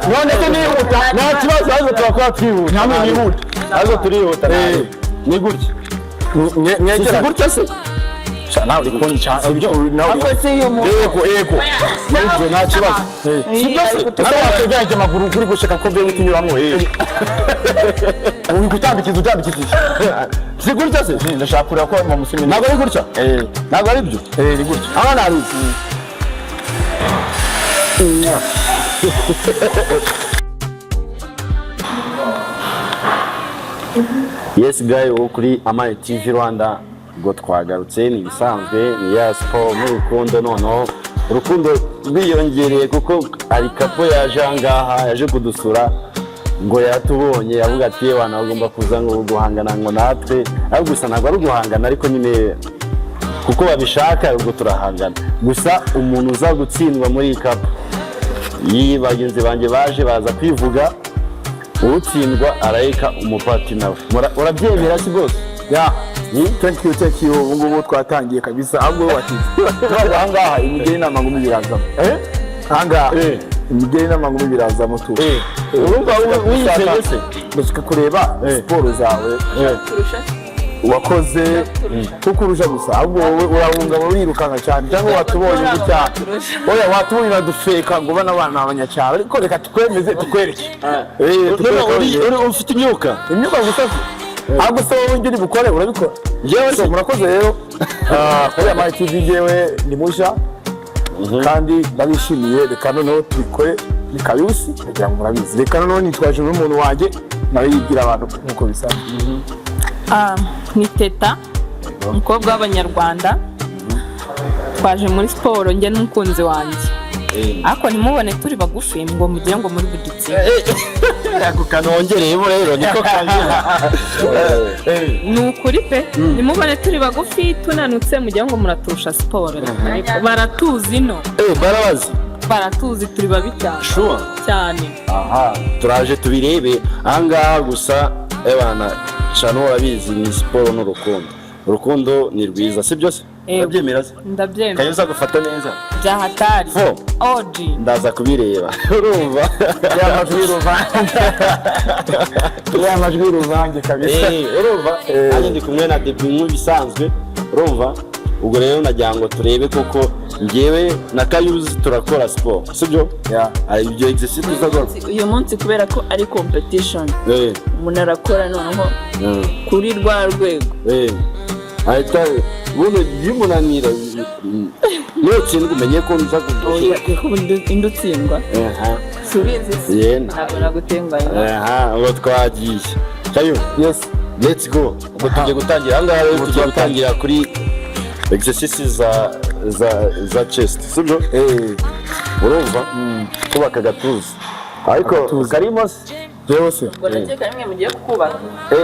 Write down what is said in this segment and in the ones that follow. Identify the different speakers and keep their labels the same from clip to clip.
Speaker 1: None se nihuta? Nta kibazo, ahubwo turakora twihuta.
Speaker 2: Namwe nihuta.
Speaker 1: Ahubwo turihuta. Ni gutya.
Speaker 2: Mwegera.
Speaker 1: Si gutya se?
Speaker 2: Sha, nawe uri kunyica ibyo nawe.
Speaker 3: Ahubwo si uyu muntu.
Speaker 2: Yego, ibyo nta kibazo.
Speaker 1: Sibyo se?
Speaker 2: Ese wategereje amaguru kuri gushaka ko byo utinyuramo? Uri gutambikiza, utambikiza.
Speaker 1: Si gutya se?
Speaker 2: Ndashaka kureba ko mu musimi.
Speaker 1: Ntabwo ari gutya. Ntabwo ari byo.
Speaker 2: Eh, ni gutya.
Speaker 1: Hano nari. Yes guy, wo kuri Amani TV Rwanda, ngo twagarutse. Ni ibisanzwe, ni ya siporo n'urukundo. Noneho urukundo rwiyongereye kuko ari couple yaje aha ngaha, yaje kudusura, ngo yaratubonye avuga ati: "Yewe, agomba kuza ngo guhangana ngo natwe." Ariko gusa ntabwo ari uguhangana, ariko nyine kuko babishaka ubwo turahangana. Gusa umuntu uza gutsindwa muri iyi couple, iyi bagenzi banjye baje baza kwivuga, utsindwa arayeka umupartner we. Urabyemera si bwose?
Speaker 2: Ya, thank you, thank you. Ubu ngubu twatangiye kabisa. Ahubwo wowe watitse ntabwo. Ahangaha imigeri n'amagumi birazamo. Ahangaha imigeri n'amagumi birazamo tu.
Speaker 1: Urumva wiyizeye se?
Speaker 2: Ndashaka kureba siporo zawe
Speaker 3: Kurusha.
Speaker 2: wakoze, kuko urusha gusa. Ahubwo wowe urahunga, urirukanka cyane, cyangwa watubonye gutya? Oya, watubonye uradufeka ngo bana bana abanyacyaro, ariko reka tukwemeze, tukwereke.
Speaker 1: Noneho
Speaker 2: Tukwereke.
Speaker 1: ufite imyuka.
Speaker 2: Imyuka gusa se? Ahubwo se wowe ibyo uri bukore urabikora?
Speaker 1: Njyewe
Speaker 2: So,
Speaker 1: se?
Speaker 2: murakoze rero. Kuri Amani TV njyewe ni mushya kandi ndabishimiye. Reka noneho tubikore. Ni Kayusi, ndagira ngo murabizi. Reka noneho nitwaje n'umuntu wanjye, nawe yibwira abantu nk'uko bisanzwe.
Speaker 4: Ah, ni Teta, umukobwa w'Abanyarwanda. Twaje muri siporo njye n'umukunzi wanjye, ariko ntimubone turi bagufi ngo mugire ngo muri budutsinde.
Speaker 1: Ako kantu wongereyemo rero niko kagira.
Speaker 4: Ni ukuri pe, ntimubone turi bagufi tunanutse mugire ngo muraturusha siporo. Ariko baratuzi ino.
Speaker 1: Barabazi.
Speaker 4: Baratuzi, turi babi cyane.
Speaker 1: Sure?
Speaker 4: Cyane.
Speaker 1: Aha turaje tubirebe ahangaha. Gusa ebana shano, urabizi, ni siporo n'urukundo. Urukundo ni rwiza, si byose?
Speaker 4: Yego.
Speaker 1: Urabyemera se?
Speaker 4: Ndabyemera.
Speaker 1: Kayuza gufata neza.
Speaker 4: Byahatari.
Speaker 1: Fo.
Speaker 4: Oji.
Speaker 1: Ndaza kubireba, urumva?
Speaker 2: Ya majwi y'uruvange, ya majwi y'uruvange kabisa.
Speaker 1: Urumva nanjye ndi kumwe na Debi nk'ibisanzwe, urumva? Ubwo rero nagira ngo turebe koko njyewe na Kayuzi turakora siporo, sibyo?
Speaker 2: Ya.
Speaker 1: Hari ibyo exercice tuzakora.
Speaker 3: Uyu munsi kubera ko ari competition, umuntu arakora noneho kuri rwa rwego.
Speaker 1: Ahita buno bimunanira. Nutsindwa umenye ko nza
Speaker 3: Oya, kuko ubundi indi utsindwa.
Speaker 1: Aha.
Speaker 3: Si ubizi se?
Speaker 1: Yena.
Speaker 3: Ntabwo nagutenganya.
Speaker 1: Aha, ubwo twagiye, Kayo.
Speaker 2: Yes.
Speaker 1: Let's go. Ubwo tugiye gutangira ahangaha rero, tugiye gutangira kuri exercice za chest, sibyo? Urumva kubaka agatuza, ariko
Speaker 2: Agatuza.
Speaker 1: karimo se?
Speaker 2: Jewe se?
Speaker 3: Ubwo ndakeka rimwe mugiye kukubaka.
Speaker 2: Ni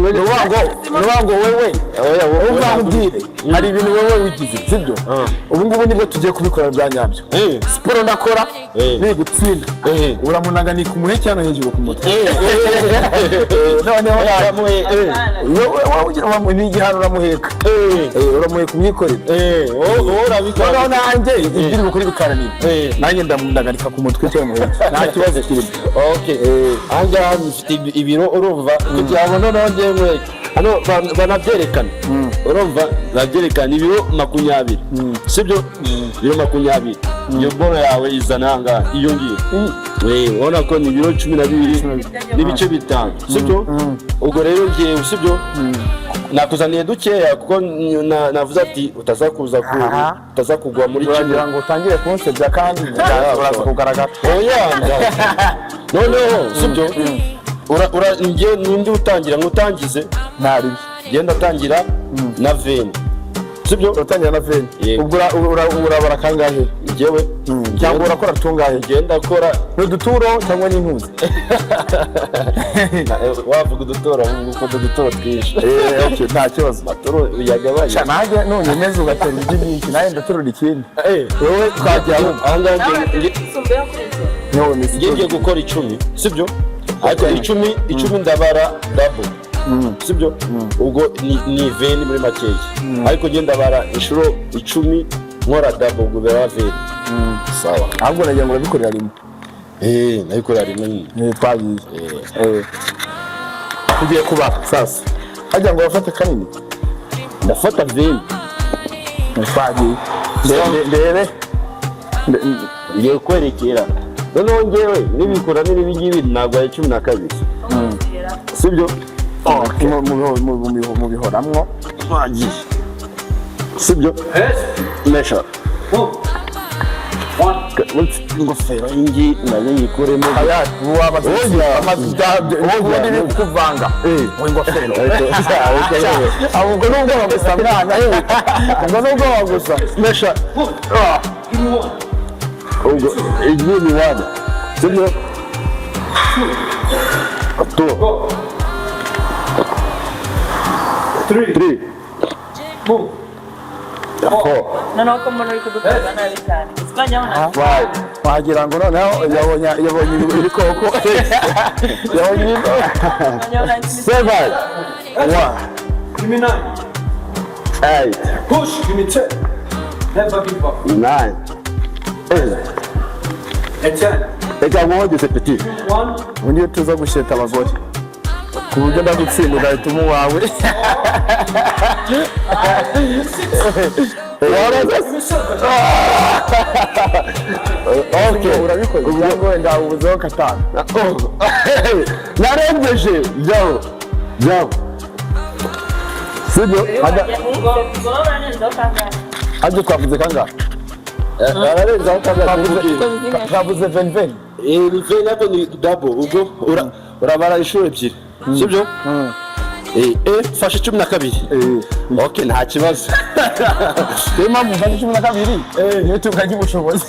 Speaker 2: ukuvuga ngo wewe,
Speaker 1: Oya, wowe.
Speaker 2: wowe nkubwire, hari ibintu wowe wigize, sibyo? Ubu ngubu nibwo tugiye kubikora bya nyabyo. Siporo ndakora, nigutsinda uramunanganika umuheke hano hejuru ku mutwe. Noneho wowe wowe ugira ni igihano, uramuheka. Uramuheka umwikorere.
Speaker 1: Wowe urabikora.
Speaker 2: Noneho nanjye ibyo uri bukore bikaranira, nanjye ndamunanganika ku mutwe cyangwa muheke, nta kibazo kirimo.
Speaker 1: Okay, ahangaha mfite ibiro, urumva, kugira ngo noneho ngiye mwereke hano banabyerekana, urumva, babyerekana ibiro 20, sibyo? Ibiro 20, iyo boro yawe izana ahangaha, iyo ngiyo. Urabona ko ni ibiro 12.5, sibyo? Ubwo rero ngewe, sibyo, nakuzaniye dukeya kuko navuze ati utaza kuza utaza kugwa muri kimwe.
Speaker 2: Uragira ngo utangire kunsebya kandi uraza kugaragara.
Speaker 1: Oya, noneho sibyo, ura njye ninde utangira ngo utangize?
Speaker 2: Ntaribi.
Speaker 1: Genda atangira na 20, sibyo?
Speaker 2: Uratangira na 20?
Speaker 1: Yego.
Speaker 2: Ubwo urabara kangahe?
Speaker 1: Njyewe?
Speaker 2: Cyangwa urakora tungahe?
Speaker 1: Ngenda akora.
Speaker 2: Ni uduturo cyangwa ni intuzi?
Speaker 1: Wavuga udutoro, ahubwo ukunda udutoro twinshi.
Speaker 2: Eh, okay, nta kibazo.
Speaker 1: Amatoro uyagabanye.
Speaker 2: Sha, nanjye nunyemeza ugatera igi nyinshi, nanjye ndaterura ikindi.
Speaker 1: Wowe
Speaker 2: Twajya ahubwo.
Speaker 1: Aho ngaho
Speaker 3: Nawe uratisumbuyeho kuri ibyo.
Speaker 2: None
Speaker 1: ngiye ngiye gukora 10, sibyo? Ariko 10 10 ndabara double, sibyo? Ubwo ni 20 muri makeya, ariko njye ndabara inshuro 10 nkora double, ubwo biraba 20, sawa?
Speaker 2: Ahubwo nagira ngo urabikorera rimwe.
Speaker 1: Eh, nabikorera rimwe nyine.
Speaker 2: Eh, twagiye. Eh, tugiye kubara sasa, hajya ngo bafate kanini.
Speaker 1: Ndafata 20.
Speaker 2: Twagiye. Ndebe.
Speaker 1: Ngiye kwerekera noneho ngewe nibikora n'ibi ngibi, ntabwo ari 12, sibyo?
Speaker 2: Mubihoramwo.
Speaker 1: Twagiye, sibyo? Mesha ingofero iyi nayo yikuremo.
Speaker 2: Oya.
Speaker 1: Oya.
Speaker 2: Ubundi kuvanga mu ingofero.
Speaker 1: Ariko
Speaker 2: Ahubwo ni ubwoba gusa mwana, ubwo ni ubwoba gusa.
Speaker 1: Mesha ubwo iyi ni one, sibyo? Two, three, four,
Speaker 3: Noneho ko mbona uri kudukorera nabi cyane, twajyaho na
Speaker 1: five,
Speaker 2: Wagira ngo noneho yabonye ibikoko, yabonye ibikoko.
Speaker 3: twajyaho na
Speaker 1: seven,
Speaker 2: One.
Speaker 5: Give me nine.
Speaker 1: eight,
Speaker 5: Push. Give me 10. Never give up.
Speaker 1: nine, eight.
Speaker 5: And 10.
Speaker 1: Reka nkwongeze, petit.
Speaker 5: One.
Speaker 2: Ubundi iyo tuza gusheta abagore ku buryo ndagutsinda ugahita umuha uwawe.
Speaker 5: Give me seven.
Speaker 1: Okay.
Speaker 2: Urabikoze cyangwa wenda ubuzeho katanu?
Speaker 1: Narengeje, jyaho jyaho, sibyo?
Speaker 2: Hajya twavuze kangahe?
Speaker 1: Ararenzaho kangahe?
Speaker 2: Twavuze 20 20.
Speaker 1: Eh, ni 20 ariko ni double, ubwo urabara inshuro ebyiri, sibyo? Eh eh, fashe 12. Okay, nta kibazo.
Speaker 2: Niyo mpamvu mfashe 12, niyo tunganya ubushobozi.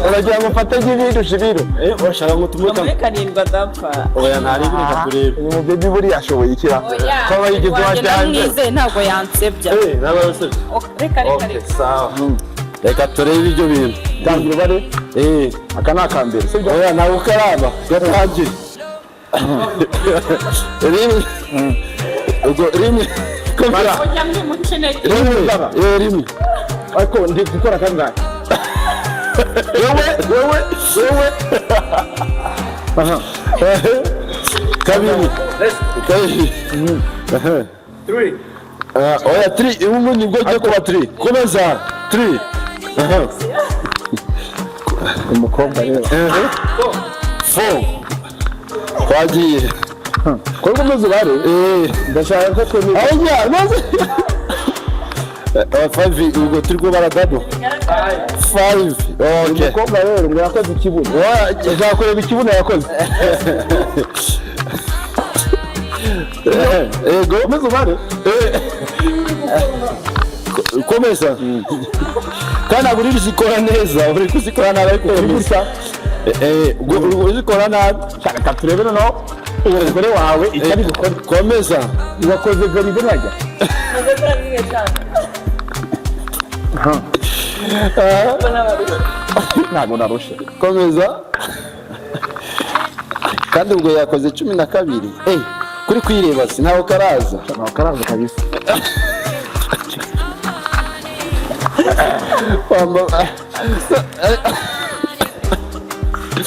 Speaker 2: Uragira ngo mfate nk'ibindusha ibiro?
Speaker 1: Eh, urashaka ngo tumuta?
Speaker 3: Muri karindwi adapfa.
Speaker 1: Oya, ntari reka turebe.
Speaker 2: Uyu mubebi buriya ashoboye ikira ko aba yigize
Speaker 4: Wanjye
Speaker 2: uwajyanye.
Speaker 4: ndamwizeye, ntabwo yansebya.
Speaker 1: Eh, nabasebye.
Speaker 4: Reka reka.
Speaker 1: Okay.
Speaker 4: Reka.
Speaker 1: Sawa, reka turebe ibyo bintu.
Speaker 2: Tangira ubare.
Speaker 1: Eh.
Speaker 2: Aka ni akambere, sibyo?
Speaker 1: Oya, ntabwo karaba gatangiye. Rimwe, ubwo rimwe, komera.
Speaker 4: Ujya mwimuce intege.
Speaker 1: Rimwe, eh, rimwe.
Speaker 2: Ariko ndi gukora kangahe? Wowe, wowe, wowe. Aha.
Speaker 1: Kabiri, kabiri.
Speaker 5: Three.
Speaker 1: Ah, oya, three, ubu nibwo ugiye kuba three. Komeza three.
Speaker 2: Umukobwa rero.
Speaker 1: Four, twagiye.
Speaker 2: Ko ukomeza ubare.
Speaker 1: Eh.
Speaker 2: Ndashaka ko twemera.
Speaker 1: Oya, maze five, ubwo turi kubara double. Five, okay.
Speaker 2: Umukobwa rero ngo yakoze ikibuno. Ndashaka kureba ikibuno yakoze.
Speaker 1: Ego.
Speaker 2: Komeza ubare.
Speaker 1: Komeza, kandi ntabwo uri kuzikora neza, uri kuzikora nabi, ariko komeza. Eh, ubwo uri kuzikora nabi.
Speaker 2: Reka turebe noneho uwo mugore wawe icyo ari gukora.
Speaker 1: Komeza.
Speaker 2: Wakoze veride ntajya.
Speaker 3: Maze kuri rimwe cyane.
Speaker 2: Ntabwo narusha.
Speaker 1: Komeza. Kandi ubwo yakoze 12. Eh, kuri kwireba si ntaho karaza.
Speaker 2: Ntabwo karaza kabisa.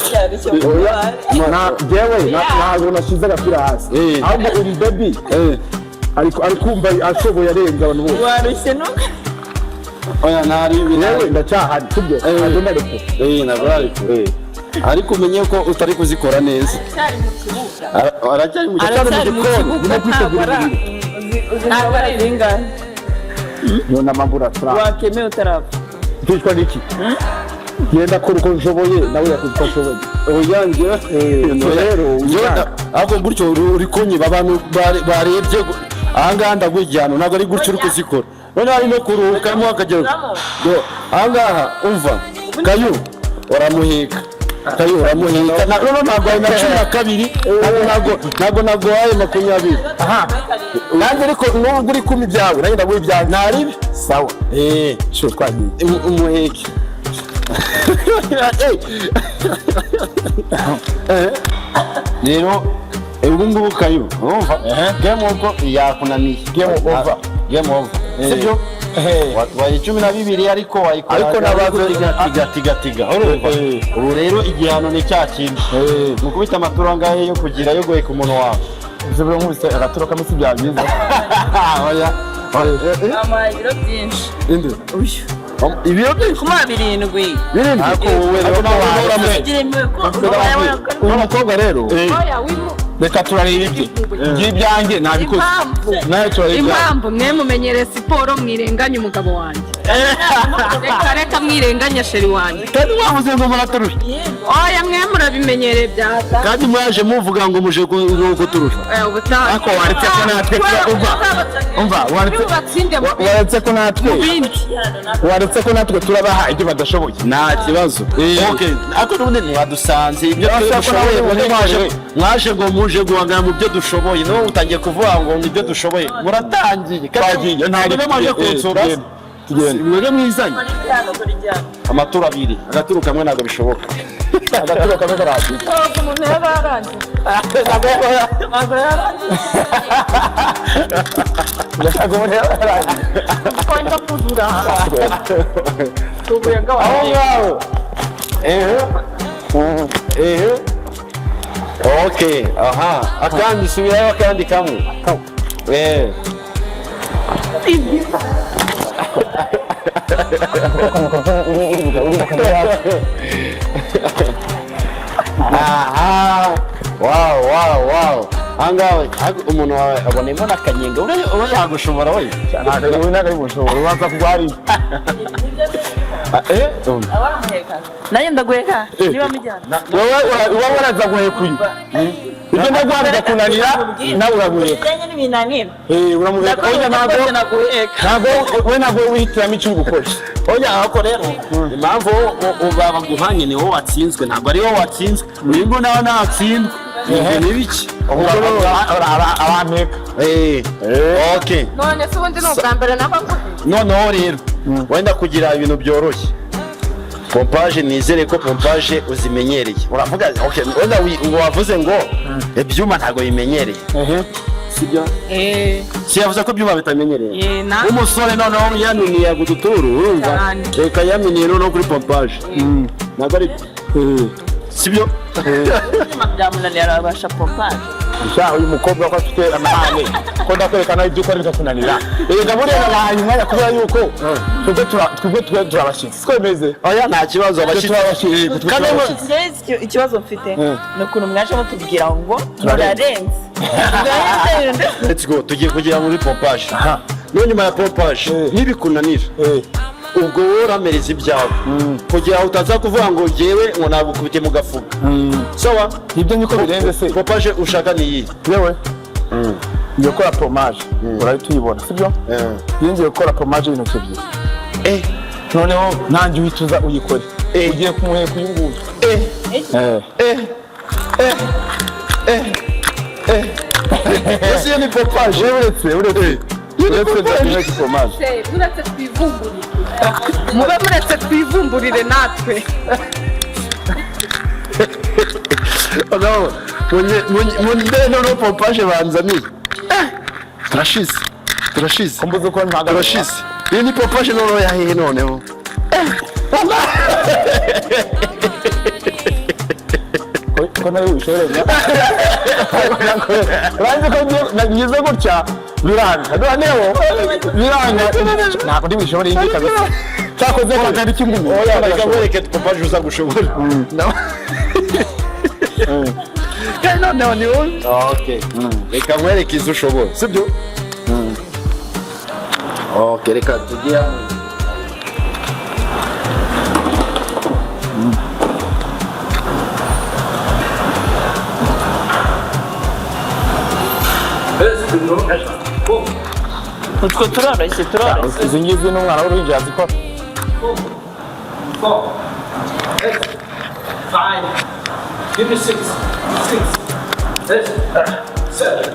Speaker 3: Cyari cyo
Speaker 2: Oya, jewe ntabwo nashyize agapira hasi.
Speaker 1: Eh.
Speaker 2: Ahubwo uri baby.
Speaker 1: Eh.
Speaker 2: Ari kumva ashoboye, arenze abantu bose.
Speaker 3: Warushye no
Speaker 1: Oya, ntari ibi.
Speaker 2: Yewe, ndacyahari, sibyo? Ntabwo ndarekura.
Speaker 1: Eh, ntabwo ariko, ariko umenye ko utari kuzikora neza.
Speaker 4: Aracyari mu kibuga.
Speaker 1: Aracyari mu
Speaker 4: Aracyari mu
Speaker 1: gikoni.
Speaker 4: kibuga, ntabwo
Speaker 3: Uzi ntabwo zingahe?
Speaker 2: Niyo namambura tara.
Speaker 3: Wakemeye utarapfa.
Speaker 2: Kwicwa n'iki? Genda kora uko nshoboye, nawe yakoze uko ashoboye.
Speaker 1: Oya, njyewe
Speaker 2: Rero
Speaker 1: njyewe ahubwo gutyo uri kunyiba abantu barebye ahangaha, ndagujyana, ntabwo ari gutyo uri kuzikora. Noneho ari no kuruhukamo akagera. Do, ahangaha umva Kayu uramuheka, Kayu uramuheka. Noneho ntabwo ari na 12, ntabwo naguhaye 20.
Speaker 2: Aha, nanjye ariko nubwo uri kumpa ibyawe, nanjye ndaguha ibyanjye.
Speaker 1: Ntaribi.
Speaker 2: Sawa.
Speaker 1: Eh.
Speaker 2: Sure, twagiye.
Speaker 1: Umuheke. Eh. Rero ubu ngubu Kayu urumva game over yakunaniye.
Speaker 2: Game over.
Speaker 1: Game over, sibyo? Watwaye 12, ariko wayikora
Speaker 2: Ariko nabaze-
Speaker 1: tiga tiga tiga tiga, urumva? Ubu rero igihano ni cya kindi, mukubita amaturo angahe yo kugira yo guheka umuntu wawe?
Speaker 2: Ese buriya nkubise agaturo kamwe si byaba byiza?
Speaker 1: Oya.
Speaker 3: Bamuhaye ibiro byinshi.
Speaker 1: Inde?
Speaker 3: Uyu.
Speaker 1: Ibiro byinshi?
Speaker 3: Kumuha 7.
Speaker 1: 7.
Speaker 2: Ariko wowe rero
Speaker 1: Ariko nawe uramuheka.
Speaker 3: Ugira impuhwe ko
Speaker 2: Uyu mukobwa rero,
Speaker 4: Oya, wimu.
Speaker 2: Reka turareba ibye. Ngiye ibyanjye nabikoze.
Speaker 4: Impamvu.
Speaker 2: Nawe turareba ibyawe.
Speaker 4: Impamvu mwe mumenyereye siporo, mwirenganya umugabo wanjye. Reka reka, mwirenganya chéri wanjye.
Speaker 1: Kandi mwavuze ngo muraturusha.
Speaker 4: Oya, mwe murabimenyereye byaza.
Speaker 1: Kandi mwaje muvuga ngo muje kuturusha.
Speaker 4: Ubutaha.
Speaker 2: Ariko waretse ko natwe umva, umva, waretse
Speaker 4: Batsinde mu
Speaker 2: waretse ko natwe
Speaker 4: bindi.
Speaker 2: Waretse ko natwe turabaha ibyo badashoboye.
Speaker 1: Nta kibazo. Okay, ariko n'ubundi ntibadusanze ibyo twe
Speaker 2: Urasa ko
Speaker 1: dushoboye.
Speaker 2: nawe
Speaker 1: Mwe mwaje
Speaker 2: umenyereye.
Speaker 1: Mwaje ngo muje guhangana mu byo dushoboye, none utangiye kuvuga ngo ni ibyo dushoboye, muratangiye.
Speaker 2: Twagiye, nta
Speaker 1: Mwebwe mwaje kunsura.
Speaker 2: Tugende, tugende.
Speaker 1: Mwebwe mwizanye amaturo abiri, agaturo kamwe ntabwo bishoboka.
Speaker 2: Agaturo kamwe karahagije.
Speaker 3: Umuntu yaba yarangije. Ntabwo yarangije.
Speaker 2: Ntabwo umuntu yaba yarangije.
Speaker 4: Twenda kuzura. Tubuye ngaho.
Speaker 1: Aho ngaho, ehe ehe, okay, aha akandi, subirayo akandi kamwe, eh. Aha, wow, ahangaha ariko umuntu wawe abonemo n'akanyenga, uriya yagushobora we.
Speaker 2: Ntabwo ntabwo ari bushobora, ubanza kugwa hariya.
Speaker 1: Eh.
Speaker 3: Abamuheka, nanjye ndaguheka niba mujyana.
Speaker 2: Wowe wowe uraza guheka uyu, ibyo ndaguha bigakunanira, nawe uraguheka.
Speaker 3: Bijyanye n'ibinanira.
Speaker 2: Eh, uramuheka. Oya, ntabwo
Speaker 3: Ndaguheka, naguheka.
Speaker 2: Ntabwo we, ntabwo wihitiramo icyo uri gukora.
Speaker 1: Oya, ahako rero impamvu baguhanye ni wowe watsinzwe, ntabwo ari wowe watsinzwe. Uyu nguyu nawe ntatsindwa, ibyo ni biki?
Speaker 2: Arampeka.
Speaker 1: Eh, okay.
Speaker 4: None se ubundi ni ubwa mbere naba nguhe.
Speaker 1: Noneho rero wenda kugira ibintu byoroshye, pompage, nizere ko pompage uzimenyereye. Uravuga okay, wenda wavuze ngo ibyuma ntabwo bimenyereye, sibyo?
Speaker 4: Eh.
Speaker 1: Si yavuze ko ibyuma bitamenyereye?
Speaker 4: Eh, na.
Speaker 1: Umusore noneho yaminiye uduturu, urumva?
Speaker 4: Cyane.
Speaker 1: Reka, yaminiye noneho kuri pompage, ntabwo ari sibyo?
Speaker 3: Ibyuma byamunaniye, arabasha pompage.
Speaker 2: Sha, uyu mukobwa ko afite amahane, ko ndakwereka nawe ibyo ukora bikakunanira. Erega buriya babahaye umwanya kubera yuko twebwe turabashyitsi, siko bimeze?
Speaker 1: Oya, nta kibazo, abashyitsi.
Speaker 2: Turabashyitsi, yego, twe
Speaker 1: Kandi
Speaker 2: turabashyitsi.
Speaker 3: Njyewe ikibazo mfite ni ukuntu mwaje mutubwira ngo murarenze.
Speaker 1: Let's go, tugiye kugera muri pompage. No nyuma ya pompage, nibikunanira, ubwo wowe uramereza ibyawe kugira ngo utaza kuvuga ngo jyewe ngo nagukubite mu gafuka. Sawa?
Speaker 2: Ibyo niko birenze se.
Speaker 1: Pompage ushaka ni iyi?
Speaker 2: Yewe, ngiye gukora pompage, urahita uyibona, sibyo? Iyo ngiye gukora pompage y'intoki ebyiri,
Speaker 1: Eh.
Speaker 2: noneho nanjye uhita uza uyikore.
Speaker 1: Eh.
Speaker 2: Ugiye kumuheka uyu nguyu.
Speaker 1: Eh.
Speaker 2: Eh.
Speaker 1: Eh eh eh eh, ese iyo ni pompage?
Speaker 2: Uretse ndakumwereka pompage.
Speaker 4: Se, muretse twivumburire. Mube muretse twivumburire natwe.
Speaker 1: Bagabo, munde noneho pompage banzaniye. Eh, turashize, turashize.
Speaker 2: Ko mbuze uko mpagaze.
Speaker 1: Turashize. Iyi ni pompage noneho yahehe noneho?
Speaker 2: Ko nawe wishoboreye, uranzi ko ngize gutya biranga, noneho biranga, ntabwo ndi bishobore iyi ngiyi kabisa, cyakoze kakandi k'ingumi.
Speaker 1: Oya, reka nkwereke pompage uza gushobora. Kandi noneho ni wowe. Okay, reka nkwereke izo ushobora, sibyo? Okay, reka tujye hamwe.
Speaker 3: Utwo turoroshye, turoroshye.
Speaker 2: Izi ngizi n'umwana w'uruhinja yazikora.
Speaker 5: 4, 8, 5. Give me 6, 6, 8, 7,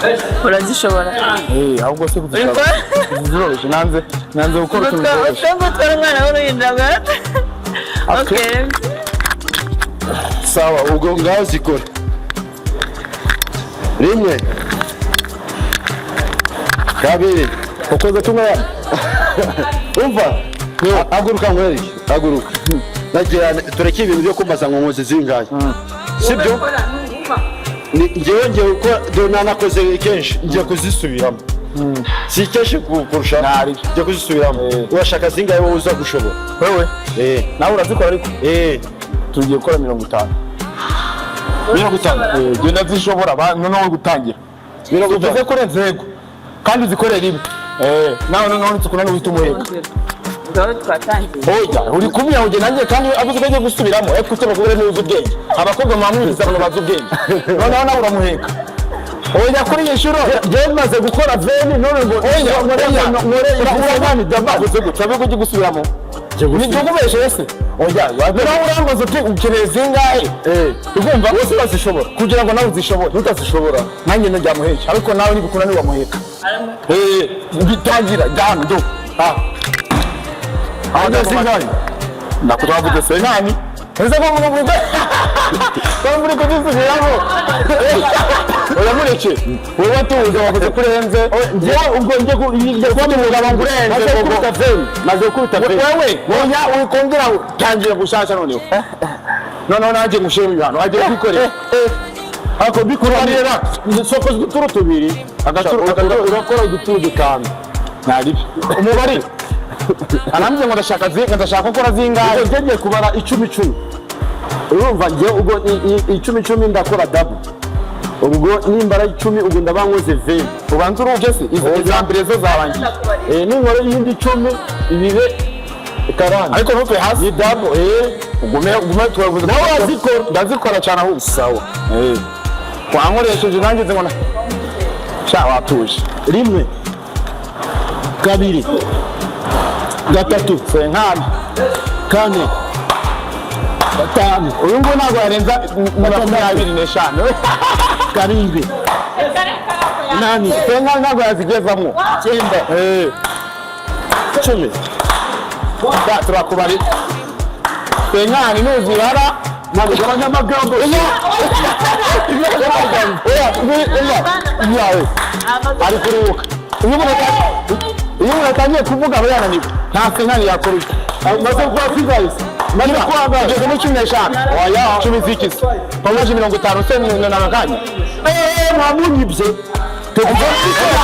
Speaker 5: 8.
Speaker 3: Urazishobora.
Speaker 2: Eh, ahubwo se kuzishaka ziroroshye, nanze gukora utuntu tworoshye.
Speaker 3: Utwo ngutwo ari umwana w'uruhinja bwa. Okay.
Speaker 1: Sawa, ubwo ngaho zikora. Rimwe, kabiri.
Speaker 2: Ukoze tumwe.
Speaker 1: Umva, haguruka nkwereke, haguruka. Nagira tureke ibintu byo kumbaza ngo nkoze zingahe, sibyo? Njyewe ngiye gukora, dore nanakoze kenshi, ngiye kuzisubiramo. Si kenshi kurusha.
Speaker 2: Ntari.
Speaker 1: Ngiye kuzisubiramo. Urashaka zingahe wowe uza gushobora?
Speaker 2: Wewe?
Speaker 1: Eh.
Speaker 2: Nawe urazikora ariko?
Speaker 1: Eh.
Speaker 2: Tugiye gukora 50.
Speaker 1: 50?
Speaker 2: Eh, genda zishobora noneho gutangira.
Speaker 1: 50.
Speaker 2: Uvuze ko urenze, yego, kandi uzikorera rimwe. Eh, nawe noneho nitukunani uhita umuheka.
Speaker 3: Ngaho twatangiye.
Speaker 2: Oya, uri kumwe ujye nanjye, kandi avuze ko agiye gusubiramo, ariko ufite abagore ntuzi ubwenge, abakobwa mwamwigiza abantu bazi ubwenge, noneho nawe uramuheka. Oya, kuri iyi nshuro
Speaker 1: Njyewe maze gukora 20, none ngo
Speaker 2: Oya, oya,
Speaker 1: nkore
Speaker 2: uramuheka dabaguze gutya, abe ujye gusubiramo, ni kubeshe ese? Oya, nawe urambaza uti ukeneye zingahe?
Speaker 1: Eh.
Speaker 2: Ugomba
Speaker 1: Wose urazishobora?
Speaker 2: Kugira ngo nawe uzishobore.
Speaker 1: Ntutazishobora.
Speaker 2: Nanjye ndajyamuheka, ariko nawe nibikunda ntiwamuheka. Eh, bitangira jyana do ah.
Speaker 1: Ahagaze zingahe?
Speaker 2: Nakutwavuze 50. Ese ko muri ko muri kuzisubiramo? Uramureke wowe, tuza, wavuze ko urenze.
Speaker 1: Njyewe ubwo ngiye
Speaker 2: Kuba umugabo ngo urenze.
Speaker 1: Maze gukubita 20, maze gukubita 20.
Speaker 2: Wewe oya, wikongera, tangira gushasha noneho, noneho nanjye ngushire ibihano agiye kwikorera.
Speaker 1: Ako bikora.
Speaker 2: Kubarira.
Speaker 1: Sokoza uduturo tubiri. Urakora uduturo dutanu.
Speaker 2: Ntaribi umubare arambye ngo ndashaka ndashaka gukora zingahe?
Speaker 1: Ubwo ngiye kubara 10 10. Urumva, njyewe ubwo 10 10 ndakora double. Ubwo nimbara 10, ubwo ndaba nkoze 20.
Speaker 2: Ubanza uruge se, iza mbere zo zarangiye.
Speaker 1: Eh, ninkora iyindi 10, ibibe 40.
Speaker 2: Ariko ntuve hasi.
Speaker 1: Ni double, eh.
Speaker 2: Ugume, ugume, twavuze.
Speaker 1: Nawe urazikora?
Speaker 2: Ndazikora cyane ahubwo.
Speaker 1: Sawa.
Speaker 2: Eh, wankoresheje nanjye ngo sha watuje.
Speaker 1: Rimwe, kabiri, gatatu,
Speaker 2: 50.
Speaker 1: kane, gatanu,
Speaker 2: Uyu nguyu ntabwo yarenza 25.
Speaker 1: karindwi, umunani,
Speaker 2: 50 ntabwo yazigezamo.
Speaker 1: 9,
Speaker 2: Eh,
Speaker 1: 10.
Speaker 2: Da turakubari 50 nuzibara.
Speaker 1: Ntabwo abanyamagambo.
Speaker 2: Oya, oya, oya, yawe ari kuruhuka. Iyo umuntu atangiye kuvuga aba yananiwe, nta 50 yakora.
Speaker 1: Maze kuba zingahe?
Speaker 2: Maze kuba ugeze muri 15. Oya, 10 zikize pamoje 50 se ni nakanya.
Speaker 1: Eh, mwamunyibye.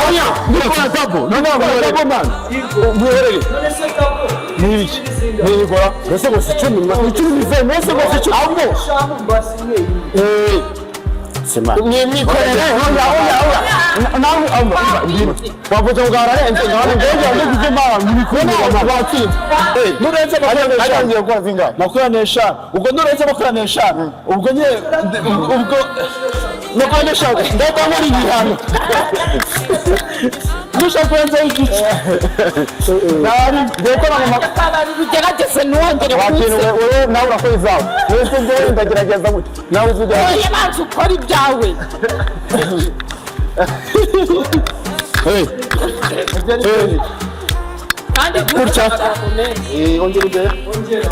Speaker 2: Oya,
Speaker 1: Ndikora double.
Speaker 2: Noneho
Speaker 1: Double man.
Speaker 2: mwihorere. Ni ibiki nibikora?
Speaker 1: Mbese ngo si 10, ni 10, ni 20, mbese ngo si 10.
Speaker 2: Ahubwo
Speaker 1: Eh. Sema.
Speaker 2: Mwikorere. Oya, oya, oya, nawe umva, ngwino, wavuze ngo ararenze, ngaho
Speaker 1: Mbega ndagize mara
Speaker 2: noneho watsinze.
Speaker 1: Nurenze 25.
Speaker 2: Atangiye gukora zingahe?
Speaker 1: 25. Ubwo nurenze 25. Ubwo nye ubwo 25. Ndahita nkora igihano. Nushaka kurenzaho igice.
Speaker 2: Nari ngiye gukora mu
Speaker 4: Ugerageze ntiwongere
Speaker 2: Wakintu
Speaker 4: kuze.
Speaker 2: Wowe nawe urakora izawe, wese ubwo ndagerageza gute nawe uzi ugerageza.
Speaker 4: Oya, banza ukora ibyawe.
Speaker 2: Eh, eh,
Speaker 4: Kandi
Speaker 2: Gutya.
Speaker 1: Eh, ongera imbere.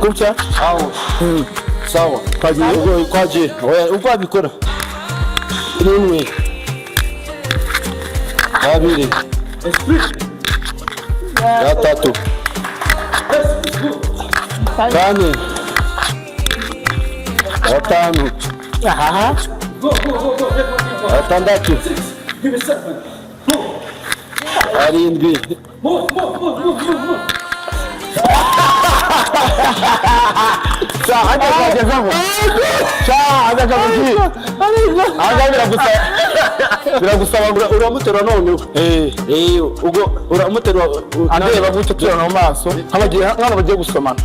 Speaker 2: Gutya.
Speaker 1: Aho. Sawa. Twagiye, ubwo twagiye. Oya, ubwo wabikora. Rimwe. Kabiri. Gatatu. Kane. Gatanu.
Speaker 2: Aha.
Speaker 1: Gatandatu.
Speaker 5: Give me 7.
Speaker 1: Karindwi.
Speaker 5: Move, move, move, move, move, move.
Speaker 2: Sha, hajya kagezamo. Sha, hajya kaguki. Hajya biragusaba. Biragusaba ngo
Speaker 1: Uramuterura noneho.
Speaker 2: Eh,
Speaker 1: Eh, ubwo uramuterura
Speaker 2: andeba gutyo turana mu maso nk'abagiye nk'abantu bagiye gusomana.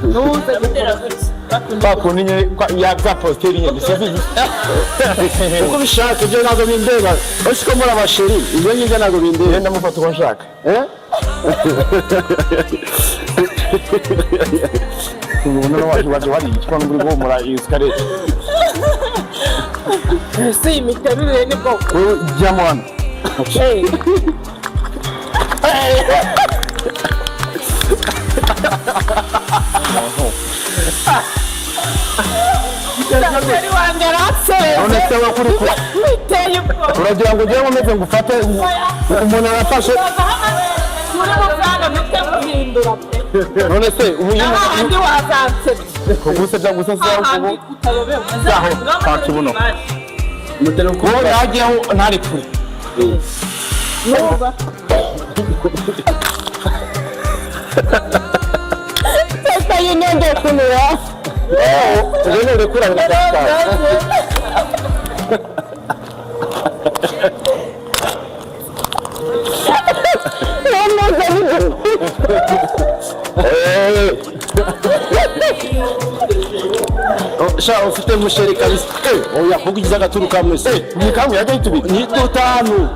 Speaker 3: Uramutera gutya.
Speaker 2: Kwa kundi nyine ya za positeri nyine sinzi.
Speaker 1: Uko ubishaka, ibyo ntabwo bindeba. Ese ko muri abasheri, ibyo ngibyo ntabwo bindeba.
Speaker 2: Ngenda mufata uko nshaka.
Speaker 1: Eh?
Speaker 2: Ubu noneho waje waje wariye kuko n'ubwo uri guhumura iyi sikarete.
Speaker 4: Ese iyi miterurire ni bwoko?
Speaker 2: Wowe jyamo hano.
Speaker 4: Eh, Sheri wanjye aranseze.
Speaker 2: None se wakuri ko
Speaker 4: Biteye ubwoba.
Speaker 2: uragira ngo ugere umeze ngo ufate umuntu arafashe.
Speaker 4: Muri muganga mpite muhindura pe.
Speaker 2: None se ubu
Speaker 4: Na hahandi wazansebye.
Speaker 2: Kugusebya gusa se
Speaker 4: Hahandi
Speaker 2: ubu
Speaker 4: utayobewe.
Speaker 2: Zaho, kwa kibuno.
Speaker 1: Mutera uko.
Speaker 2: Wowe yagiyeho ntari kure.
Speaker 4: Nuba. Teta yinonde kunura.
Speaker 1: Rero urekura birakatwara. Oh, sha, ufite musheri kabisa. Eh, oya, kuko ugize agaturu kamwe se.
Speaker 2: Ni kamwe yajya yitubika.
Speaker 1: Ni dutanu.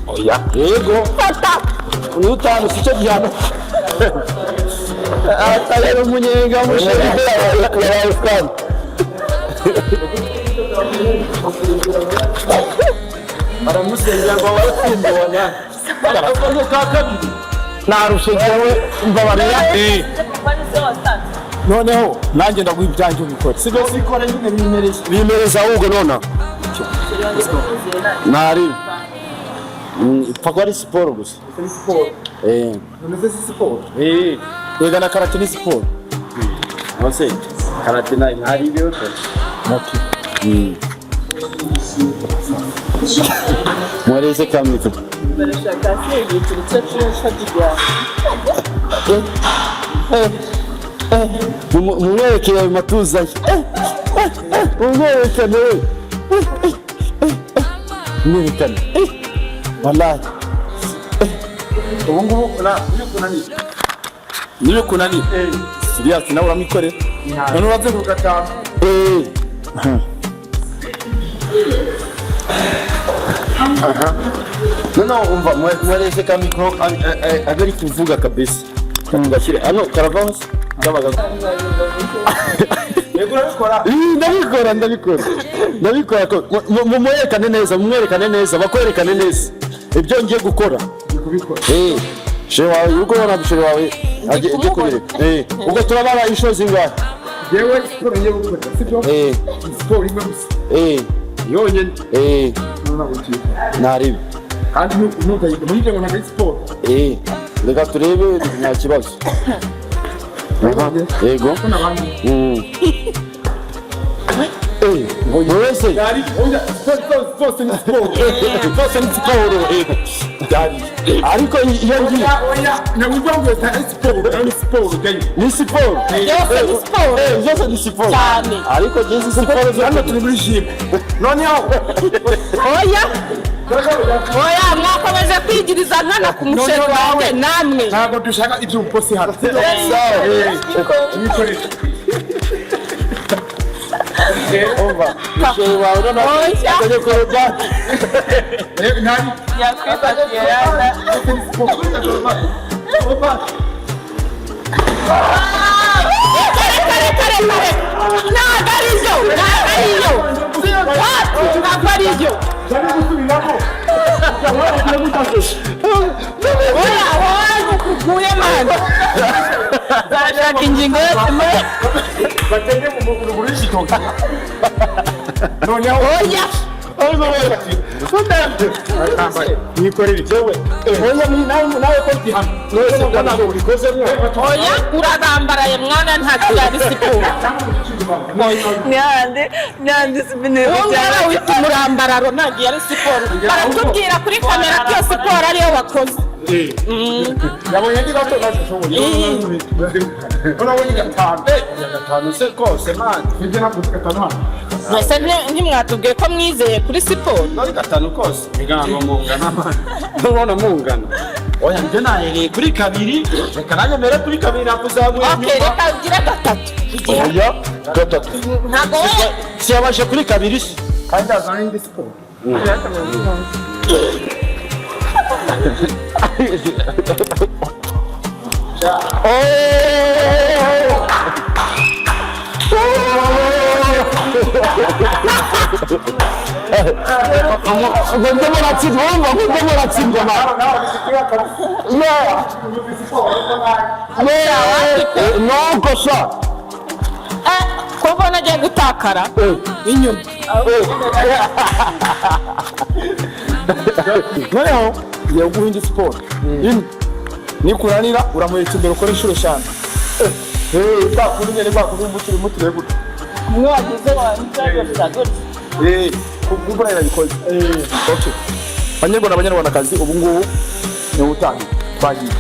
Speaker 2: Oya.
Speaker 1: Yego. Ni dutanu, si cyo gihano. Atarera umunyenga musheri.
Speaker 2: Yabaye scam.
Speaker 1: Baramusengera ngo baratsimbona. Akakono ka kabiri.
Speaker 2: Narushe njyewe mbabarira. Noneho nanjye ndaguha ibyanjye ubikore.
Speaker 1: Sibyo sikora nyine bimereza. Bimereza ahubwo nona. Nari. Ipfa kuba ari siporo gusa.
Speaker 2: Ni siporo.
Speaker 1: Eh.
Speaker 2: None se si siporo?
Speaker 1: Eh.
Speaker 2: Yega na karate ni siporo.
Speaker 1: Nose karate na ntari ibyo.
Speaker 2: Okay.
Speaker 1: Mwereze kamwe.
Speaker 3: Barashaka se ibyiciro cyacu cy'igwa.
Speaker 1: Mumwerekere ayo matuza ye. Mumwerekane we. Mwerekane. Wallahi.
Speaker 2: Ubu ngubu na nibikunaniye. Nibikunaniye. Sirias nawe uramwikorera. None urazenguruka gatanu.
Speaker 1: Eh. No, umva mwereze ka mikro agari kuvuga kabisa. Tugashyire hano karavaho se? Kabaga.
Speaker 2: Yego urabikora.
Speaker 1: Ih, ndabikora ndabikora ndabikora mumwerekane neza, mumwerekane neza, bakwerekane neza ibyo ngiye gukora.
Speaker 2: Kubikora.
Speaker 1: Eh, chéri wawe uri kubona chéri wawe agiye kubireka. Eh, ubwo turabara inshuro zingahe?
Speaker 2: Yewe siporo ngiye gukora sibyo?
Speaker 1: Eh,
Speaker 2: Siporo imwe gusa.
Speaker 1: eh,
Speaker 2: Yonyine.
Speaker 1: eh,
Speaker 2: None ntabwo tuyikora.
Speaker 1: ntaribi.
Speaker 2: Kandi ntutayikora. Ntugire ngo ntabwo ari siporo.
Speaker 1: Eh, reka turebe, nta kibazo. Aha, yego.
Speaker 2: Ko n'abandi.
Speaker 1: Eh, buri wese
Speaker 2: Byari oya siporo zose ni siporo. Zose ni siporo. Byari.
Speaker 1: Ariko iyo ngiye
Speaker 2: Oya oya ntabwo ngo ari siporo ni siporo gayi.
Speaker 1: Ni siporo.
Speaker 4: Byose ni siporo.
Speaker 1: Eh, byose ni siporo.
Speaker 4: Cyane.
Speaker 1: Ariko jye siporo zo
Speaker 2: Hano turi muri gym. Noneho
Speaker 4: Oya. Oya, mwakomeje kwigiriza nkana ku musheri wanjye namwe.
Speaker 2: Ntabwo dushaka iby'umuposi hano.
Speaker 1: Sawa.
Speaker 2: Tubikoreshe.
Speaker 1: Umva, chéri wawe noneho
Speaker 4: Oya.
Speaker 1: akajya kureba.
Speaker 2: Ntari.
Speaker 3: Yakwifatiye yana.
Speaker 4: Kare kare kare kare. Ntabwo ari yo, ntabwo ari yo. Wapi, ntabwo ari yo. Oya, wowe ukuguye mani. Barashaka ingingo yose muri.
Speaker 2: Batege mu ruguru y'igitoki. Noneho
Speaker 4: Oya.
Speaker 2: mwikorere jewe. Oya nawe ko gihano. None ntabwo ubikozemo.
Speaker 4: Oya, urarambaraye mwana, ntabwo yari siporo.
Speaker 3: Nyande, nyande sipine.
Speaker 4: Uwo mwana wita umurambararo ntabwo yari siporo. Baratubwira kuri kamera ko iyo siporo ariyo wakoze.
Speaker 2: Yabonye ndi gato nashoboye. Urabonye gatanu.
Speaker 5: Gatanu se kose, man?
Speaker 2: Nibyo, navuze gatanu hano.
Speaker 4: Mwese ntimwatubwiye ko mwizeye kuri siporo?
Speaker 5: Nari gatanu kose bigango mungana, man. Ntubona mungana? Oya, njye nahereye kuri kabiri, reka nanjye mere kuri kabiri, nakuzamuye.
Speaker 4: Okay, reka ugire gatatu igihe.
Speaker 1: Oya, gatatu.
Speaker 4: Ntabwo we.
Speaker 1: Siyabashe kuri kabiri se.
Speaker 2: Kandi azana indi siporo.
Speaker 1: Ngo ndimo natsindwa, wumva ngo ndimo natsindwa, man. Yeah. Yeah. Nuko sha.
Speaker 4: Eh, ko mbona agiye gutakara inyuma?
Speaker 2: Noneho ngiye guha indi siporo imwe, nikuranira uramuheka imbere, ukora inshuro 5. Kwa kundi nyine, kwa kundi umukiri umutuye gutya.
Speaker 3: Umwe wagize wanjye gutya.
Speaker 2: Kubwo irabikoze. Okay, banyarwanda, banyarwandakazi, ubu ngubu ni ubutangiye, twagiye.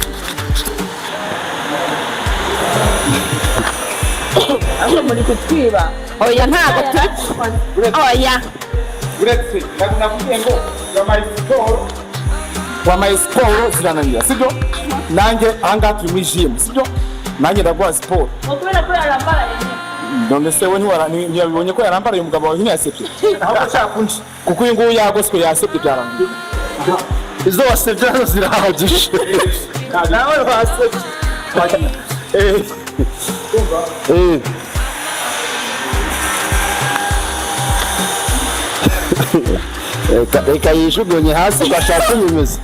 Speaker 3: Ahubwo muri kutwiba.
Speaker 4: Oya, ntabwo turi, oya.
Speaker 2: Uretse ntabwo nakubwiye ngo wamaye siporo, wamaye siporo zirananira, sibyo? Nanjye ahangaha turi muri jimu, sibyo? Nanjye ndaguha siporo.
Speaker 3: Ngo kubera ko yarambaraye nyine.
Speaker 2: None se we ntiyabibonye ko yarambaraye? Umugabo wawe ntiyasebye? Ahubwo ashaka kunca, kuko uyu nguyu yagoswe, yasebye, byarangiye.
Speaker 1: Izo wasebye hano zirahagije.
Speaker 2: Nawe wasebye.
Speaker 1: Eh. Reka yijugunye hasi ugashaka unyemeza.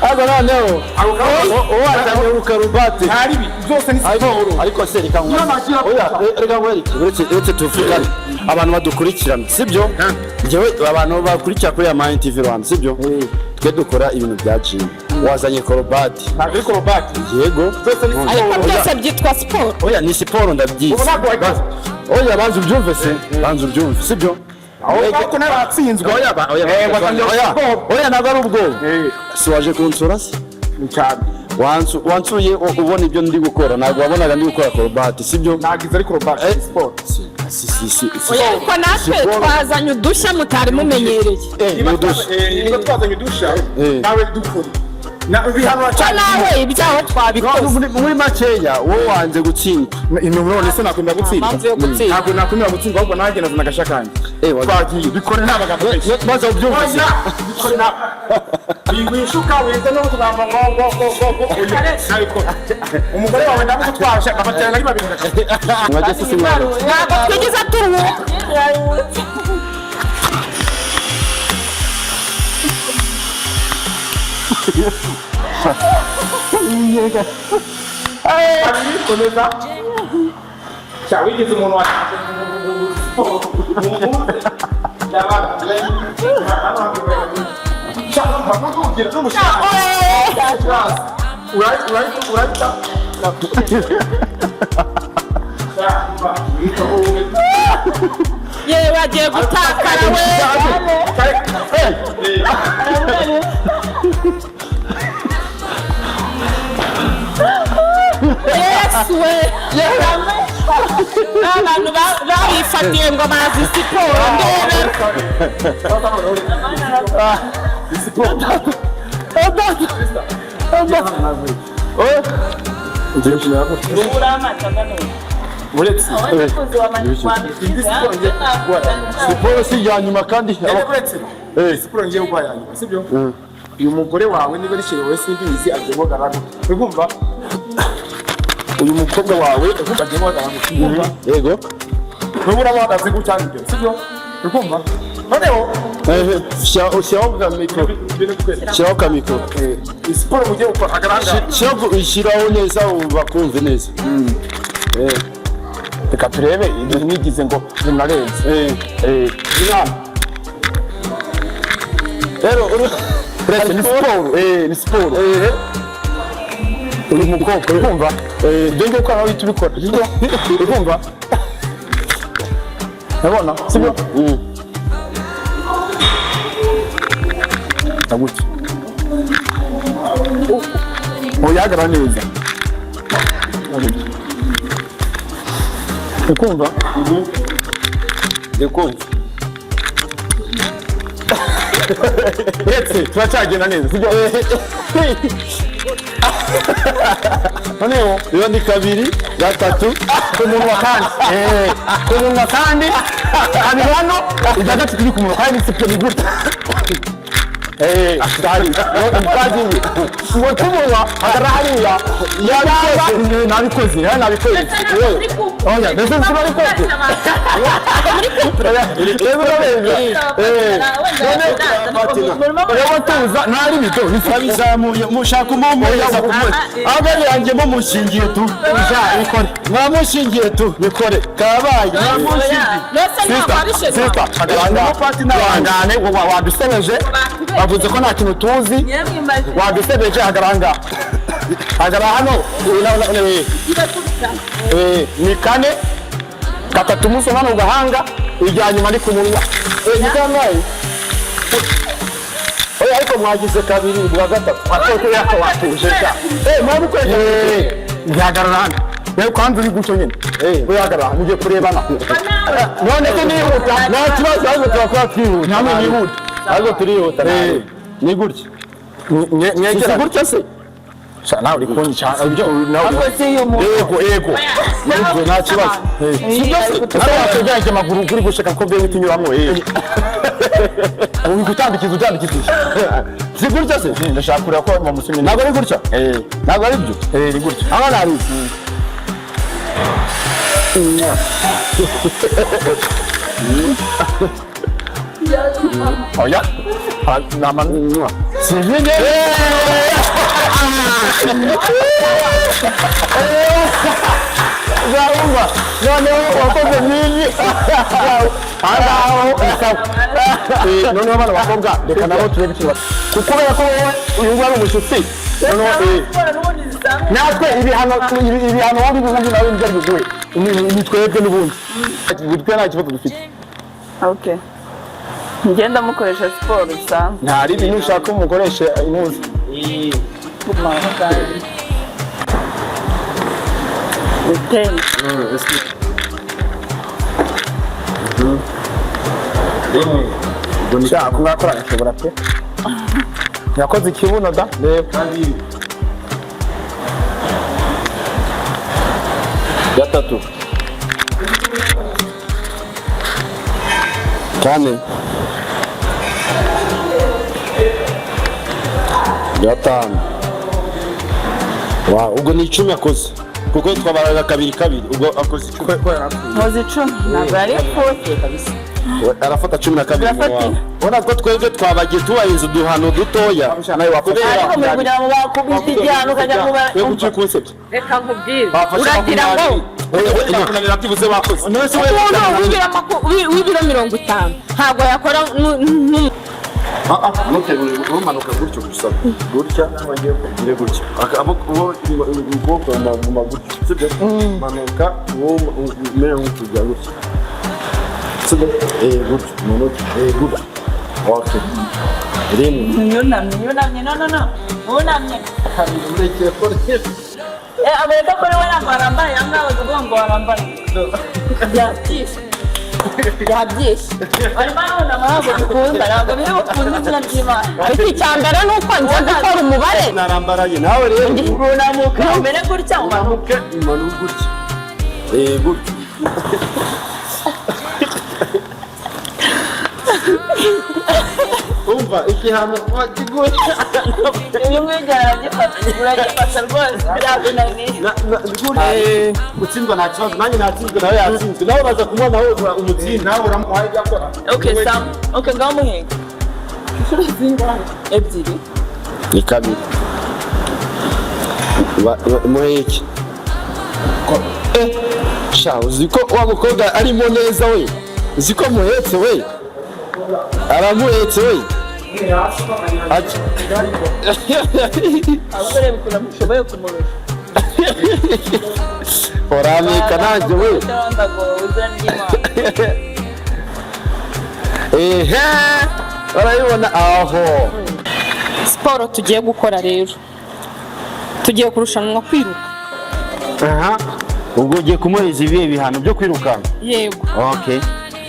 Speaker 1: Ariko noneho uwo watangiye karuvati.
Speaker 2: Ntari ibi byose ni siporo.
Speaker 1: Ariko se reka
Speaker 2: Niyo nagira.
Speaker 1: Oya, reka nkwereke, uretse tuvugane, abantu badukurikirana, sibyo? Njyewe abantu bakurikira kuri Amani TV Rwanda, sibyo? Twe dukora ibintu bya gym, wazanye korobati.
Speaker 2: Ntabwo ari korobati.
Speaker 1: Yego.
Speaker 2: Byose ni
Speaker 4: Ariko
Speaker 2: siporo.
Speaker 4: byose byitwa siporo.
Speaker 1: Oya, ni siporo, ndabyizi.
Speaker 2: Ubu ntabwo wagize.
Speaker 1: Oya, banza ubyumve se, banza ubyumve, sibyo?
Speaker 2: Aho ko nawe watsinzwe.
Speaker 1: Oya, oya,
Speaker 2: watangiye
Speaker 1: oya,
Speaker 2: siporo.
Speaker 1: oya, ntabwo ari ubwoba. Si waje kunsura se?
Speaker 2: Ni cyane.
Speaker 1: Wansuye ubona ibyo ndi gukora, ntabwo wabonaga ndi gukora korobati, sibyo?
Speaker 2: Ntabwo izi ari korobati, ni siporo.
Speaker 1: Si, si, si, si.
Speaker 4: Oya, ariko natwe
Speaker 1: Siporo.
Speaker 4: twazanye udushya mutari mumenyereye.
Speaker 1: Eh, ni udushya.
Speaker 2: Niba twazanye udushya, nawe dukora ibihanura
Speaker 4: Ko
Speaker 2: cyane.
Speaker 4: nawe ibyaho twabikoze.
Speaker 1: Muri makeya, wowe wanze gutsindwa.
Speaker 2: None se nakwemera gutsindwa?
Speaker 4: Mpamvu yo gutsindwa.
Speaker 2: Ntabwo nakwemera gutsindwa, ahubwo nanjye nazana agashya kanjye.
Speaker 1: Eh,
Speaker 2: Twagiye, bikore nta magambo menshi.
Speaker 1: Maze ubyumve se.
Speaker 2: Oya, bikore nta wishuka wize no kugambo ngo ngo ngo ngo ngo oya, nabikora. Umugore wawe ndamugutwaje agafatira ari babiri.
Speaker 1: Mwajya se simwara.
Speaker 4: Ntabwo twigeze turuhuka.
Speaker 2: Babiri, komeza. Cya wigize umuntu wa urahita.
Speaker 4: Yewe, agiye gutakara we. Yesu we! Abantu babifatiye ngo bazi siporo, ndebe.
Speaker 2: Uretse
Speaker 1: Siporo si iya nyuma kandi.
Speaker 2: Uretse siporo ngiye guha ya nyuma, sibyo? Uyu mugore wawe niba ari chéri wawe, simbizi, agiye guhagarara gutya, uri kumva? Uyu mukobwa wawe, uri agiye guhagarara gutya, uri kumva?
Speaker 1: Yego.
Speaker 2: Nuba uramuhagaze gutya nibyo, sibyo? Uri kumva? Noneho
Speaker 1: Shyiraho ka mikoro.
Speaker 2: Ibintu twese.
Speaker 1: Shyiraho ka mikoro.
Speaker 2: Iyi siporo mugiye gukora, hagarara.
Speaker 1: Shyiraho neza bakumve neza.
Speaker 2: Reka turebe ibintu nigize ngo murarenze.
Speaker 1: Inama rero
Speaker 2: Uretse ni siporo, ni siporo. Uyu mukobwa, uri kumva? Ibyo ngiye gukora nawe uhita ubikora, sibyo? Uri kumva? Urabona, sibyo? Fata gutya, uyahagarara neza. Ukumva?
Speaker 1: Ndikumva.
Speaker 2: Ndetse turacyagenda neza, sibyo? Noneho
Speaker 1: Iyo ni kabiri, gatatu.
Speaker 2: Ku munwa kandi, ku munwa kandi, kabiri hano, ibya gatatu turi ku munwa kandi, sipyo ni gutya. Ndahari twagiye ngo ku munwa, hagarara hariya. Yabikoze, nabikoze, nabikoze. Oya, mbese sinabikoze. Reba, urabizi. Ureba, tuza, ntari bito.
Speaker 5: Babizamuye, mushaka umumureza ku mutwe. Ahubwo yanjye mumushingiye tu.
Speaker 2: Bikore.
Speaker 5: Mwamushingiye tu.
Speaker 2: Bikore.
Speaker 5: Kabaye mwamushingiye.
Speaker 4: Mbese ntabwo abishe.
Speaker 2: Sister, ihangane, wadusebeje, bavuze ko nta kintu tuzi. Wadusebeje. Hagarara ngaha, hagarara hano. Ni kane, gatatu musoma mu gahanga, irya nyuma ni ku munwa.
Speaker 1: Ni kangahe? Oya, ariko mwagize kabiri, bwa gatatu.
Speaker 2: Ariko yako watuje sha.
Speaker 1: Mwamukoresha.
Speaker 2: Ntihagarara hano rero, kwanza uri gutyo nyine. Uhagarara hano, ugiye kurebana. None se nihuta?
Speaker 1: Nta kibazo, ahubwo turakora twihuta.
Speaker 2: Namwe nihuta.
Speaker 1: Ahubwo turihuta. Ni gutya.
Speaker 2: Mwegera.
Speaker 1: Si gutya se?
Speaker 2: Sha, nawe uri kunyica ibyo nawe.
Speaker 3: Ahubwo si uyu muntu.
Speaker 2: Yego,
Speaker 1: Nibyo, nta kibazo.
Speaker 2: Sibyo se? Ese wategereje amaguru kuri gushaka ko byo bitinyuramo? Uri gutambikiza, utambikiza.
Speaker 1: Si gutya se?
Speaker 2: Ndashaka kureba ko bamusomye.
Speaker 1: Ntabwo ari gutya? Ntabwo ari byo?
Speaker 2: Ni gutya.
Speaker 1: Aho nari.
Speaker 2: Oya, nama
Speaker 1: Sivine. Urumva noneho wakoze nini
Speaker 2: aho isawa. Noneho bano bakobwa, reka nabo turebe ikintu, kuko kubera ko wowe uyu nguyu ari umushyitsi, noneho
Speaker 3: Siporo n'ubundi zisanzwe.
Speaker 2: Natwe ibihano, ibihano wowe n'ubundi nawe nibyo biguhe. Ni twebwe n'ubundi twe nta kibazo dufite.
Speaker 3: Okay. Ngenda mukoresha siporo zisanzwe.
Speaker 2: Nta ribi, nushaka umukoreshe intuzi.
Speaker 3: 10.
Speaker 2: Shaka mwakora agashobora pe, yakoze ikibuno da, reba.
Speaker 1: Kabiri, gatatu, kane, gatanu. Wa, ubwo ni 10 akoze, kuko twabaraga kabiri kabiri, ubwo akoze 10.
Speaker 3: Nkoze 10, ntabwo yari ipfuye kabisa.
Speaker 1: We, arafata 12 mu
Speaker 3: Urafata.
Speaker 1: wawe. Ubona ko twebwe twabagiye tubahinze uduhano dutoya.
Speaker 2: Nawe wafata.
Speaker 3: Ariko muri kugira ngo bakubite igihano ukajya kuba.
Speaker 2: We, kuki kunsebya?
Speaker 4: Reka nkubwire.
Speaker 2: Bafashe.
Speaker 4: Uragira ngo
Speaker 2: 20 byibuze bakoze.
Speaker 4: umuntu w'ibiro 50 ntabwo yakora
Speaker 1: Ntuterure, umanuka gutyo gusa, gutya ugire gutya. Ukuboko guma gutya, sibyo? Manuka wowe, umere nk'utujya gutya, sibyo? Gutya umanuke, gutya. Okay, rimwe.
Speaker 3: Yunamye, yunamye, no, no, no, wunamye.
Speaker 1: Kabiri, urekeye.
Speaker 3: Abereka ko we ntabwo warambaye, aha ngaha bavuga ngo warambaye. Byabyishe. Byabyishe. Barimo barunama, ntabwo bikunda, ntabwo biri bukunde, izina ry'Imana.
Speaker 4: Ariko icya mbere ni uko nza gukora umubare.
Speaker 1: Narambaraye nawe rero.
Speaker 3: Urunamuka umere gutya, umanuke.
Speaker 1: Umanuke, umanuke gutya, gutya. Umva igihano wakiguye.
Speaker 3: Uyu nguyu igihe aragifata, uragifata rwose, byakunaniye.
Speaker 1: Gutsindwa nta kibazo, nanjye natsinzwe, nawe yatsinzwe, nawe baza kumuha, nawe umutsinda.
Speaker 2: Nawe uramuhaye ibyo akora.
Speaker 3: Okay, Sam. Okay, ngaho muhiga. Inshuro zingahe? Ebyiri.
Speaker 1: Ni kabiri. Muhe iki? Sha, uzi ko wa mukobwa arimo neza we? Uzi ko muhetse we? Aramuhetse we.
Speaker 3: Ahubwo reba ukuntu mushoboye kumurusha.
Speaker 1: Uramika nanjye we.
Speaker 3: Ndagowe, izina ry'Imana.
Speaker 1: Ehe, barabibona aho.
Speaker 4: Siporo tugiye gukora rero, tugiye kurushanwa kwiruka.
Speaker 1: Aha, ubwo ugiye kumuhereza ibihe bihano byo kwirukanka?
Speaker 4: Yego.
Speaker 1: Okay,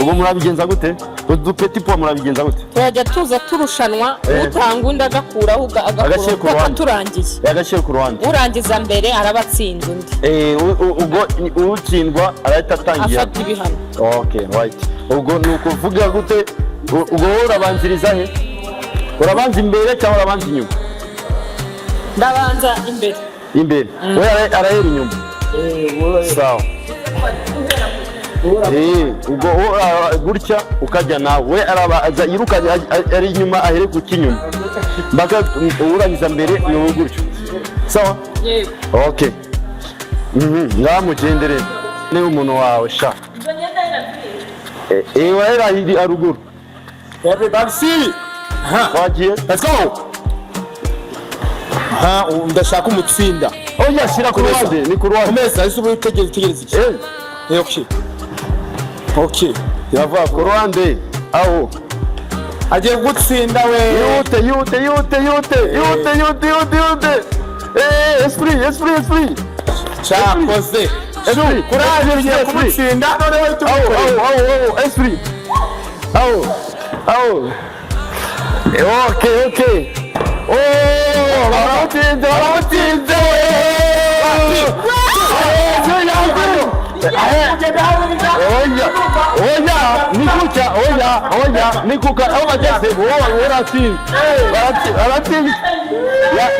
Speaker 1: ubwo murabigenza gute? Udu petit pois murabigenza gute?
Speaker 4: Turajya tuza turushanwa, utanga undi agakuraho
Speaker 1: Agashyira ku
Speaker 4: agakuraho paka
Speaker 1: ruhande.
Speaker 4: turangiye.
Speaker 1: Agashyira ku ruhande.
Speaker 4: Urangiza mbere araba atsinze undi.
Speaker 1: Ubwo utsindwa arahita atangira
Speaker 4: Afata ibihano.
Speaker 1: Okay, right. Ubwo ni ukuvuga gute? Ubwo wowe urabanziriza he? Urabanza imbere cyangwa urabanza inyuma?
Speaker 4: Ndabanza imbere.
Speaker 1: Imbere. We arahera inyuma, sawa. Ubwo wowe gutya ukajya nawe, we arabanza yiruka ari inyuma, ahere ku cy'inyuma mpaka urangiza mbere ni wowe gutyo, sawa?
Speaker 4: Yego.
Speaker 1: Okay. Ngaha mugendere niba umuntu wawe sha. Wahera hiri haruguru.
Speaker 2: Everybody see.
Speaker 1: Wagiye.
Speaker 2: Let's go. Ha, ndashaka umutsinda.
Speaker 1: Oya, shyira ku ruhande, ni ku ruhande.
Speaker 2: Komeza, ese ubu utegereza iki? Okay.
Speaker 1: Yava ku ruhande aho.
Speaker 2: Agiye gutsinda we.
Speaker 1: Yihute, yihute, yihute, yihute, yihute, yihute, yihute, yihute. Esprit, esprit, esprit.
Speaker 2: Cyakoze.
Speaker 1: Esprit.
Speaker 2: Kuraje, ugiye
Speaker 1: Esprit.
Speaker 2: kumutsinda noneho uhita
Speaker 1: Aho.
Speaker 2: umukorera.
Speaker 1: Aho, aho, aho, esprit, aho, aho. Okay. Oh, baramutsinze, baramutsinze. Oya, oya, ni gutya, oya, oya, ni kuka aho bageze wowe uratsinze. Baratsinze.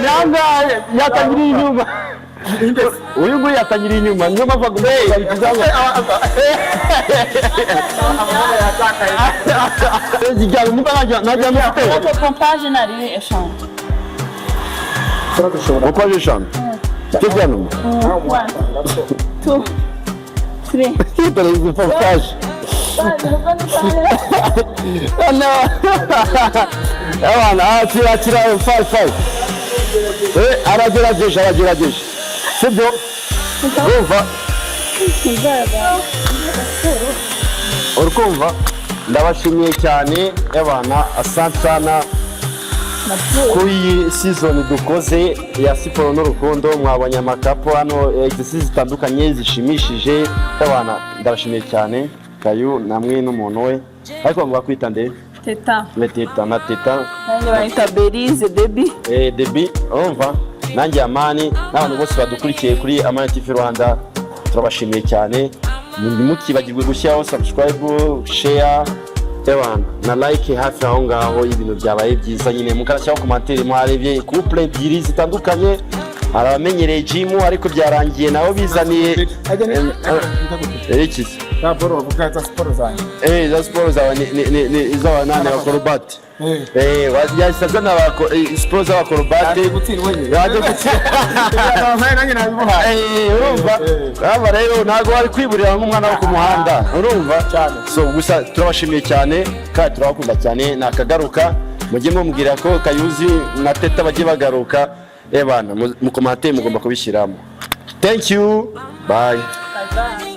Speaker 1: Yangaye yatangiriye inyuma. Uyu nguyu yatangiriye inyuma, niyo mpamvu agomba kugarika. Ijyana niba najya mufite.
Speaker 3: Pompage nari eshanu.
Speaker 1: Pompage eshanu cyo byanuma.
Speaker 3: One, two, three.
Speaker 1: Dore izi pompage. No. Abana akira, akira five five. Aragerageje, aragerageje, sibyo? Urumva, urikumva, ndabashimiye cyane y'abana, asante sana kuri iyi season dukoze ya siporo n'urukundo. Mwabonye ama couple hano, exercice zitandukanye zishimishije y'abana. Ndabashimiye cyane, Kayu namwe n'umuntu we, ariko bavuga kwita nde?
Speaker 4: Teta.
Speaker 1: Na Teta, na Teta.
Speaker 3: Nanjye bayita Berize Debi.
Speaker 1: Debi, urumva, nanjye Amani n'abantu bose badukurikiye kuri Amani TV Rwanda, turabashimiye cyane. Ntimukibagirwe gushyiraho subscribe, share y'abantu na like hafi aho ngaho. Ibintu byabaye byiza nyine, mukarashyiraho commentaire. Mwarebye couple ebyiri zitandukanye, hari abamenyereye gym ariko byarangiye nabo bizaniye iki se?
Speaker 2: Ya boro bavuga za siporo zanjye.
Speaker 1: Za siporo zawe ni iz'abanani, abakorobati. Yahise azana siporo z'abakorobate.
Speaker 2: Yaje gutsindwa nyine.
Speaker 1: Yaje gutsinda.
Speaker 2: Nanjye nabimuhaye.
Speaker 1: Urumva, urumva rero ntabwo wari kwiburira nk'umwana wo ku muhanda, urumva?
Speaker 2: Cyane.
Speaker 1: So gusa turabashimiye cyane kandi turabakunda cyane. Nakagaruka, mujye mubwira ko Kayuzi na Teta bajye bagaruka. Ebana, mukomate mugomba kubishyiramo. Thank you, bye.
Speaker 3: Bye bye.